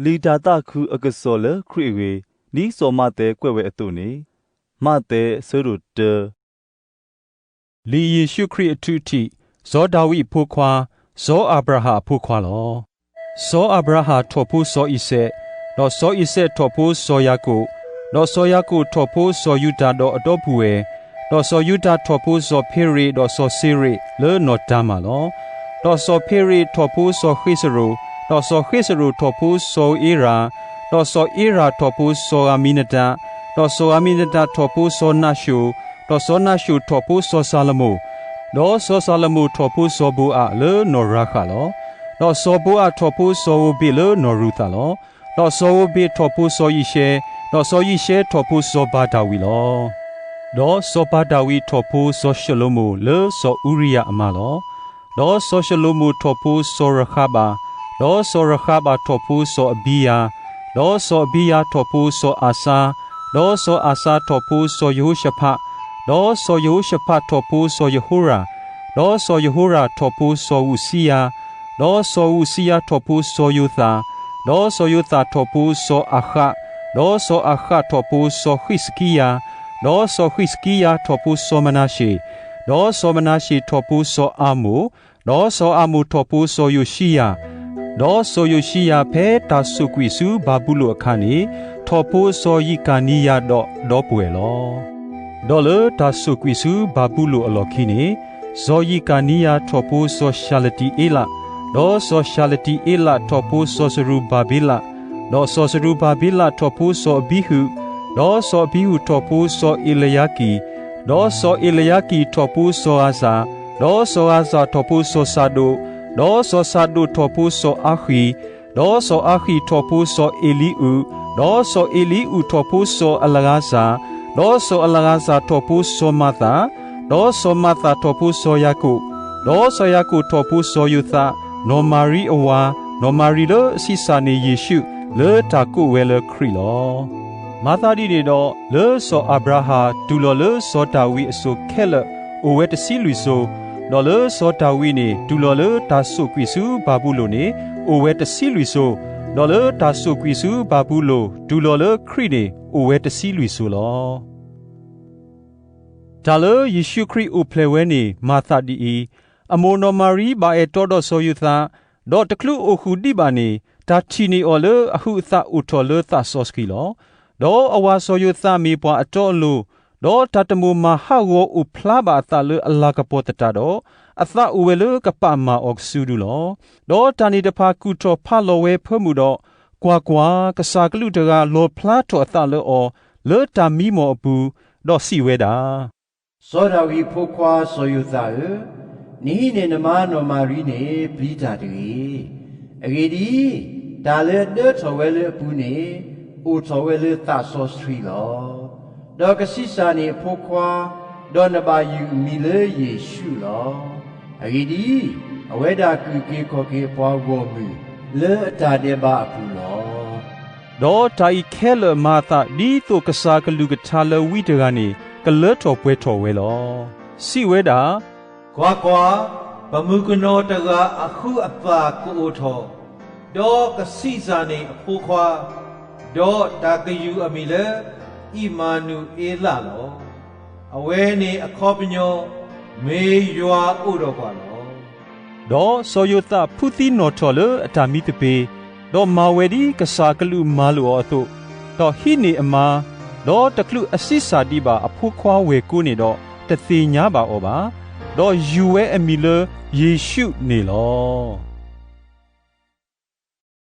လံာ်တၢ်သးခုအကစီၣ်လၢခရံာ်အဂ့ၢ်, ဒ်စီၤမးသဲကွဲးဝဲအသိးန့ၣ်, မးသဲ ဆၢဒိၣ်တၢ လံာ်ယ့ၣ်ၡူးခရံာ်အထုးထံး, စီၤဒၤဝံးအဖိခွါ, စီၤအၤဘြၤဟၣ်အဖိခွါလီၤ. စီၤအၤဘြၤဟၣ်ထီၣ်ဖိစီၤအံၤစဲး, ဒီးစီၤအံၤစဲးထီၣ်ဖိစီၤယၤကိာ်, ဒီးစီၤယၤကိာ်ထီၣ်ဖိစီၤယူတၤဒီးအဒီပုၢ်ဝဲၢ်, ဒီးစီၤယူတၤထီၣ်ဖိစီၤဖ့ရ့း, ဒီးစီၤစ့ရ့းလၢနီၢ်တၤမၢ်လီၤ. ဒီးစီၤဖ့ရ့းထီၣ်ဖိစီၤဃ့ၡရိၣ်, ဒီးစီၤဃ့ၡရိၣ်ထီၣ်ဖိစီၤဧ့ရၤ, ဒီးစီၤဧ့ရၤထီၣ်ဖိစီၤဧမံနဒၤ, ဒီးစီၤဧမံနဒၤထီၣ်ဖိစီၤနၤၡိၣ်, ဒီးစီၤနၤၡိၣ်ထီၣ်ဖိစီၤၡၤလမိၣ်, ဒီးစီၤၡၤလမိၣ်ထီၣ်ဖိစီၤဘိအးလၢနီၢ်ရၤဃးလီၤ. ဒီးစီၤဘိအးထီၣ်ဖိစီၤဧိၤဘ့းလၢနီၢ်ရူၤသးလီၤ. ဒီးစီၤဧိၤဘ့းထီၣ်ဖိစီၤယံးၡဲ, ဒီးစီၤယံးၡဲထီၣ်ဖိစီၤဘၤဒၤဝံးလီၤ. ဒီးစီၤဘၤဒၤဝံးထီၣ်ဖိစီၤၡလိၤမိၣ်လၢစီၤအူရံယၤအမါလီၤ. ဒီးစီၤၡလိၤမိၣ်ထီၣ်ဖိစီၤရဃါဘး, ဒီးစီၤရဃါဘးထီၣ်ဖိစီၤအဘံယၤ, ဒီးစီၤအဘံယၤထီၣ်ဖိစီၤအၤစါ, ဒီးစီၤအၤစါထီၣ်ဖိစီၤယဟိၤၡဖး, ဒီးစီၤယဟိၤၡဖးထီၣ်ဖိစီၤယဟိရၣ်, ဒီးစီၤယဟိရၣ်ထီၣ်ဖိစီၤဧူးစံယၤ, ဒီးစီၤဧူးစံယၤထီၣ်ဖိစီၤယိၤသး, ဒီးစီၤယိၤသးထီၣ်ဖိစီၤအၤဃး, ဒီးစီၤအၤဃးထီၣ်ဖိစီၤဃံးစကံယၤ, ဒီးစီၤဃံးစကံယၤထီၣ်ဖိစီၤမနၤရှ့း, ဒီးစီၤမနၤရှ့းထီၣ်ဖိစီၤအၤမိၣ်, ဒီးစီၤအၤမိၣ်ထီၣ်ဖိစီၤယိၤၡံယၤ, ဒီးစီၤယိၤၡံယၤဖဲတၢ်ဆိၣ်ကွံာ်ဆူဘၤဘူလိၣ်အခါန့ၣ်, ထီၣ်ဖိစီၤယံးကၤနံယၤဒီးဒီပုၢ်ဝဲၢ်လီၤ. ဒီးလၢတၢ်ဆိၣ်ကွံာ်ဆူဘၤဘူလိၣ်အလီၢ်ခံန့ၣ်, စီၤယံးကၤနံယၤထီၣ်ဖိစီၤၡၤလတံအ့လး, ဒီးစီၤၡၤလတံအ့လးထီၣ်ဖိစီၤစရူၤဘၤဘ့လး, ဒီးစီၤစရူၤဘၤဘ့လးထီၣ်ဖိစီၤအဘံဟုး, ဒီးစီၤအဘံဟုးထီၣ်ဖိစီၤအ့လယါကံ, ဒီးစီၤအ့လယါကံထီၣ်ဖိစီၤဧၤစၤ, ဒီးစီၤဧၤစၤထီၣ်ဖိစီၤစၤဒိး, ဒီးစီၤစၤဒိးထီၣ်ဖိစီၤအၤဃံ, ဒီးစီၤအၤဃံထီၣ်ဖိစီၤအ့လံအူး, ဒီးစီၤအ့လံအူးထီၣ်ဖိစီၤအလၤဧၤစၤ, ဒီးစီၤအလၤဧၤစၤထီၣ်ဖိစီၤမၤသး, ဒီးစီၤမၤသးထီၣ်ဖိစီၤယၤကိာ်, ဒီးစီၤယၤကိာ်ထီၣ်ဖိစီၤယိၤသး, နီၢ်မၤရံအဝၤ, နီၢ်မၤရံလၢအဆံးစၢ်န့ၢ်ယ့ၣ်ၡူး လၢတၢ်ကိးဝဲလၢခရံာ်လီၤ. မၤသးဒ်န့ၣ်ဒီး, လၢစီၤအၤဘြၤဟၣ်တူၢ်လီၤလၢစီၤဒၤဝံးအစိၤခဲလၢာ် အိၣ်ဝဲတဆံလွံၢ်စိၤ, ဒီးလၢစီၤဒၤဝံးန့ၣ် တူၢ်လီၤလၢတၢ်ဆိၣ်ကွံာ်ဆူဘၤဘူလိၣ်န့ၣ် အိၣ်ဝဲတဆံလွံၢ်စိၤ, ဒီးလၢတၢ်ဆိၣ်ကွံာ်ဆူဘၤဘူလိၣ် တူၢ်လီၤလၢခရံာ်န့ၣ် အိၣ်ဝဲတဆံလွံၢ်စိၤလီၤ. တၢ်လၢယ့ၣ်ၡူးခရံာ်အိၣ်ဖျဲၣ်ဝဲန့ၣ် မၤသးဒ်အံၤ, အမိၢ်နီၢ်မၤရံဘၣ်အဲၣ်တီဒီးစီၤယိၤသး, ဒီးတချုးအိၣ်ဃုာ်ဒံးဘၣ်န့ၣ်, တၢ်ထံၣ်န့ၢ်အီၤလၢအဟုးအသးအိၣ်ထီၣ်လၢသးစီဆှံလီၤ. ဒီးအဝၤစီၤယိၤသးမ့ၢ်ပှၤအတီအလိၤ, ဒီးတၢ်တမိၣ်မၤဟးဂီၤအိၣ်ဖျါဘၣ်အသးလၢအလၤကပီၤသတးဒီး, အသးအိၣ်ဝဲလၢကပာ်မၢ်အီၤကစုဒုလီၤ. ဒီးတၢ်န့ၣ်တဖၣ်ကူၣ်ထီၣ်ဖးလီၤဝဲဖၢမုၢ်ဒီး, ကွၢ်ကွၢ်, ကစၢ်ကလူးတဂၤလီၣ်ဖျါထီၣ်အသးလၢအီၤ လၢတၢ်မံမီၢ်အပူၤ, ဒီးစံးဝဲဒၣ် စီၤဒၤဝံးအဖိခွါစီၤယိၤသးဧၢ, နဟံးန့ၢ်နမါနီၢ်မၤရံန့ၣ်ပျံၤတၢ်တဂ့ၤ. အဂ့ၢ်ဒ်အံၤ, တၢ်လၢအဒၢထီၣ်ဝဲလၢအပူၤန့ၣ် အိၣ်ထီၣ်ဝဲလၢသးစီဆှံလီၤ. ဒီးကဆံးစၢ်န့ၢ်အဖိခွါ, ဒီးနဘၣ်ယုၢ်အမံၤလၢယ့ၣ်ၡူးလီၤ. အဂ့ၢ်ဒ်အံၤ, အဝဲဒၣ်ကအုၣ်က့ၤခီၣ်က့ၤအပှၤဂီၢ်မုၢ် လၢအတၢ်ဒဲးဘးအပူၤလီၤ. ဒီးတၢ်အံၤခဲလၢာ်မၤအသးဒ်သိးကစၢ်ကလုၢ်ကထါလၢဝံတဂၤန့ၣ် ကလၢထီၣ်ပှဲၤထီၣ်ဝဲလီၤ. စံးဝဲဒၣ်, ကွၢ်ကွၢ်, ပမုၣ်ကနီၤတဂၤအဟုးအသးကအိၣ်ထီၣ်, ဒီးကဆံးစၢ်န့ၢ်အဖိခွါ, ဒီးတၢ်ကယုၢ်အမံၤလၢ အံၣ်မၤနူၤအ့လးလီၤ. အဝဲန့ၣ်အခီပညီ, မ့ၢ်ယွၤအိၣ်ဒီးပှၤလီၤ. ဒီးစီၤယိၤသးဖုသံနီၣ်ထီၣ်လၢအတၢ်မံသပ့ၤ, ဒီးမၤဝဲဒ်ကစၢ်ကလုၢ်မၤလိာ်အီၤအသိး, ဒီးဟံးန့ၢ်အမါ, ဒီးတချုးအဆံးစၢ်ဒံးဘၣ်အဖိခွါဝဲၢ်ကိန့ၣ်ဒီး, တသ့ၣ်ညါဘၣ်အီၤဘၣ်. ဒီးယုၢ်ဝဲအမံၤလၢယ့ၣ်ၡူးန့ၣ်လီၤ.